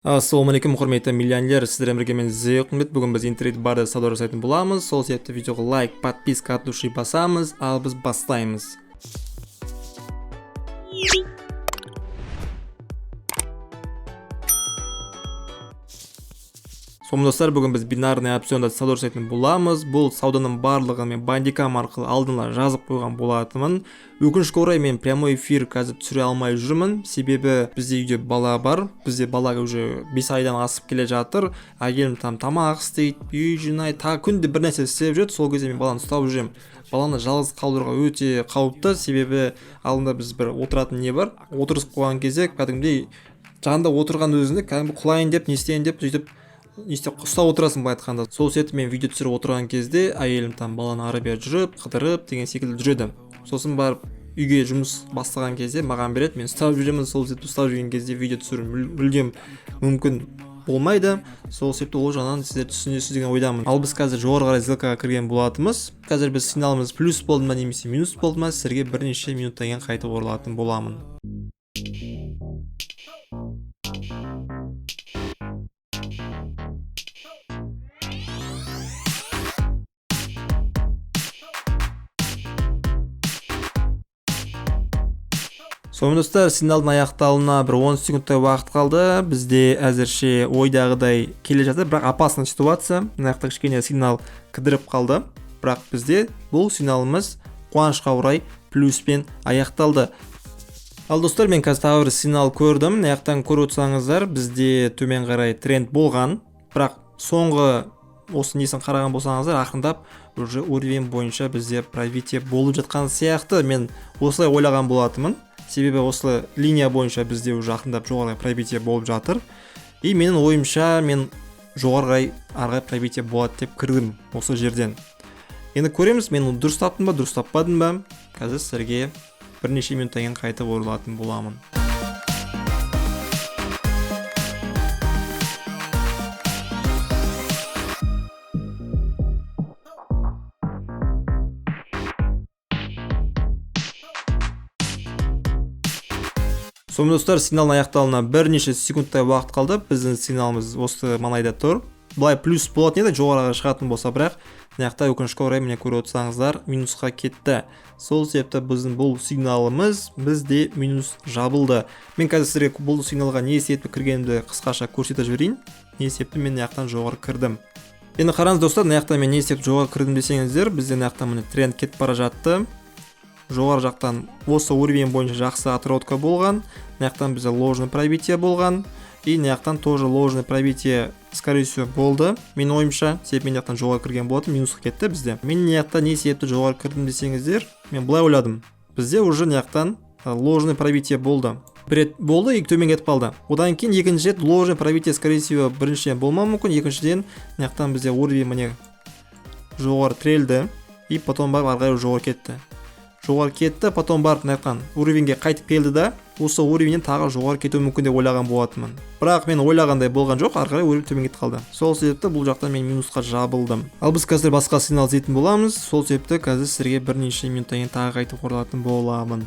Ассалаумағалейкум, құрметті миллионерлер, сіздермен бірге мен Зеқымбет. Бүгін біз Интрейд Барда сауда жасайтын боламыз. Сол себепті видеоға лайк, подписка от души басамыз, ал біз бастаймыз. Сонымен, достар, бүгін біз бинарный опционда сауда жасайтын боламыз. Бұл сауданың барлығын мен Бандикам арқылы алдын ала жазып қойған болатынмын. Өкінішке орай, мен прямой эфир қазір түсіре алмай жүрмін, себебі бізде үйде бала бар. Бізде бала уже 5 айдан асып келе жатыр. Әйелім там тамақ істейді, үй жинайды, тағы күнде бір нәрсе істеп жүреді. Сол кезде мен баланы ұстап жүремін. Баланы жалғыз қалдыруға өте қауіпті, себебі алдында біз бір отыратын не бар, отырғызып қойған кезде кәдімгідей жанында отырған өзінде кәдімгі құлайын деп, не істейін деп, сөйтіп не істеп ұстап отырасың, былай айтқанда. Сол себепті мен видео түсіріп отырған кезде әйелім там баланы ары бері жүріп, қыдырып деген секілді жүреді. Сосын барып үйге жұмыс бастаған кезде маған береді, мен ұстап жүремін. Сол себепті ұстап жүрген кезде видео түсіру мүлдем мүмкін болмайды. Сол себепті ол жағынан сіздер түсінесіз деген ойдамын. Ал біз қазір жоғары қарай сделкаға кірген болатынбыз. Қазір біз сигналымыз плюс болды ма немесе минус болды ма, сіздерге бірнеше минуттан кейін қайтып оралатын боламын. Сонымен, достар, сигналдың аяқталуына бір 10 секундтай уақыт қалды. Бізде әзірше ойдағыдай келе жатыр, бірақ опасный ситуация. Мына жақта кішкене сигнал кідіріп қалды. Бірақ бізде бұл сигналымыз қуанышқа орай плюспен аяқталды. Ал, достар, мен қазір тағы бір сигнал көрдім. Мына жақтан көріп отырсаңыздар, бізде төмен қарай тренд болған. Бірақ соңғы осы несін қараған болсаңыздар, ақырындап уже уровень бойынша бізде пробитие болып жатқан сияқты. Мен осылай ойлаған болатынмын. Себебі осы линия бойынша бізде уже ақырындап жоғары пробитие болып жатыр. И менің ойымша, мен жоғары қарай ары қарай пробитие болады деп кірдім осы жерден. Енді көреміз, мен оны дұрыс таптым ба, дұрыс таппадым ба. Қазір сіздерге бірнеше минуттан кейін қайтып оралатын боламын. Сонымен, достар, сигналдың аяқталуына бірнеше секундтай уақыт қалды. Біздің сигналымыз осы маңайда тұр. Былай плюс болатын еді, жоғарыға шығатын болса, бірақ мына жақта өкінішке орай, міне көріп отырсаңыздар, минусқа кетті. Сол себепті біздің бұл сигналымыз бізде минус жабылды. Мен қазір сіздерге бұл сигналға не себепті кіргенімді қысқаша көрсетіп жіберейін. Не себепті мен мына жақтан жоғары кірдім. Енді қараңыз, достар, мына жақта мен не себепті жоғары кірдім десеңіздер, бізде мына жақта міне тренд кетіп бара жатты. Жоғары жақтан осы уровень бойынша жақсы отработка болған. Мына жақтан бізде ложный пробитие болған. И мына жақтан тоже ложный пробитие, скорее всего, болды. Менің ойымша, себебі мен мына жақтан жоғары кірген болатын, минусқа кетті бізде. Мен мына жақта не себепті жоғары кірдім десеңіздер, мен былай ойладым. Бізде уже мына жақтан ложный пробитие болды. Бір рет болды, и төмен кетіп қалды. Одан кейін екінші рет ложный пробитие, скорее всего, біріншіден болмауы мүмкін, екіншіден мына жақтан бізде уровень міне жоғары тірелді, и потом барып ары қарай жоғары кетті. Жоғары кетті, потом барып мына жақтан уровеньге қайтып келді да, осы уровеньнен тағы жоғары кетуі мүмкін деп ойлаған болатынмын. Бірақ мен ойлағандай болған жоқ, ары қарай уровень төмен кетіп қалды. Сол себепті бұл жақта мен минусқа жабылдым. Ал біз қазір басқа сигнал іздейтін боламыз. Сол себепті қазір сіздерге бірнеше минуттан кейін тағы қайтып оралатын боламын.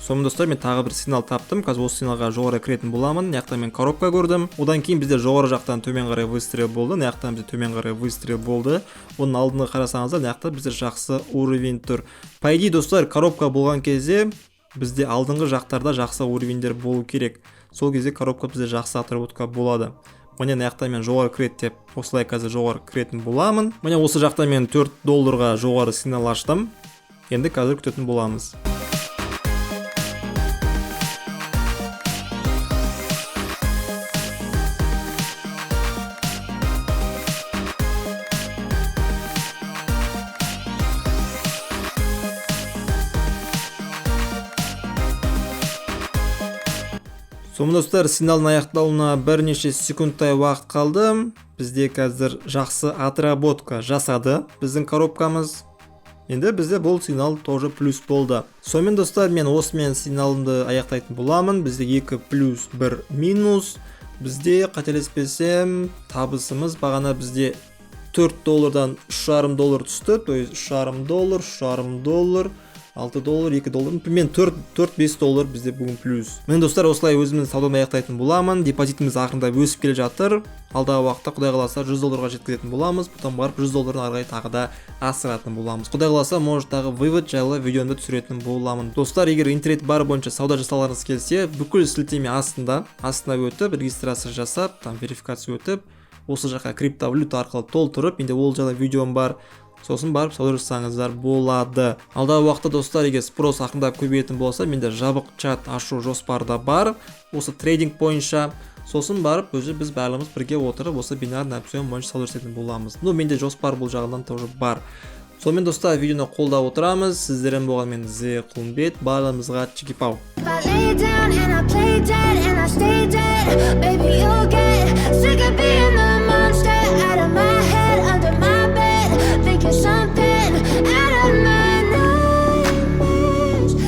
Сонымен, достар, мен тағы бір сигнал таптым. Қазір осы сигналға жоғары кіретін боламын. Мына жақта мен коробка көрдім. Одан кейін бізде жоғары жақтан төмен қарай выстрел болды. Мына жақтан бізде төмен қарай выстрел болды. Оның алдына қарасаңыздар, мына жақта бізде жақсы уровень тұр. По идее, достар, коробка болған кезде бізде алдыңғы жақтарда жақсы уровеньдер болу керек. Сол кезде коробка бізде жақсы отработка болады. Міне, мына жақта мен жоғары кіреді деп осылай қазір жоғары кіретін боламын. Міне, осы жақта мен төрт долларға жоғары сигнал аштым. Енді қазір күтетін боламыз. Сонымен, достар, сигналдың аяқталуына бірнеше секундтай уақыт қалды. Бізде қазір жақсы отработка жасады біздің коробкамыз. Енді бізде бұл сигнал тоже плюс болды. Сонымен, достар, мен осымен сигналымды аяқтайтын боламын. Бізде 2 плюс 1 минус. Бізде, қателеспесем, табысымыз бағана бізде төрт доллардан үш жарым доллар түсті. То есть үш жарым доллар, үш жарым доллар, 6 доллар, 2 доллар, примерно 4, 4-5 доллар бізде бүгін плюс. Міне, достар, осылай өзіміздің сауданы аяқтайтын боламын. Депозитіміз ақырындап өсіп келе жатыр. Алдағы уақытта, құдай қаласа, 100 долларға жеткізетін боламыз. Потом барып 100 долларын ары қарай тағы да асыратын боламыз. Құдай қаласа, может, тағы вывод жайлы видеоны түсіретін боламын. Достар, егер интернет бар бойынша сауда жасағыларыңыз келсе, бүкіл сілтеме астында, астына өтіп, регистрация жасап, там верификация өтіп, осы жаққа криптовалюта арқылы толтырып, менде ол жайлы видеом бар, сосын барып сауда жасасаңыздар болады. Алдағы уақытта, достар, егер спрос ақырындап көбейетін болса, менде жабық чат ашу жоспарда бар осы трейдинг бойынша. Сосын барып өзі біз барлығымыз бірге отырып, осы бинарный опцион бойынша сауда жасайтын боламыз. Ну, менде жоспар бұл жағынан тоже бар. Сонымен, достар, видеоны қолдап отырамыз. Сіздермен болған мен, Зе Құлымбет. Барлығымызға чики-пау. If I lay down and I play dead and I stay dead, baby, you'll get sick of being the monster out of my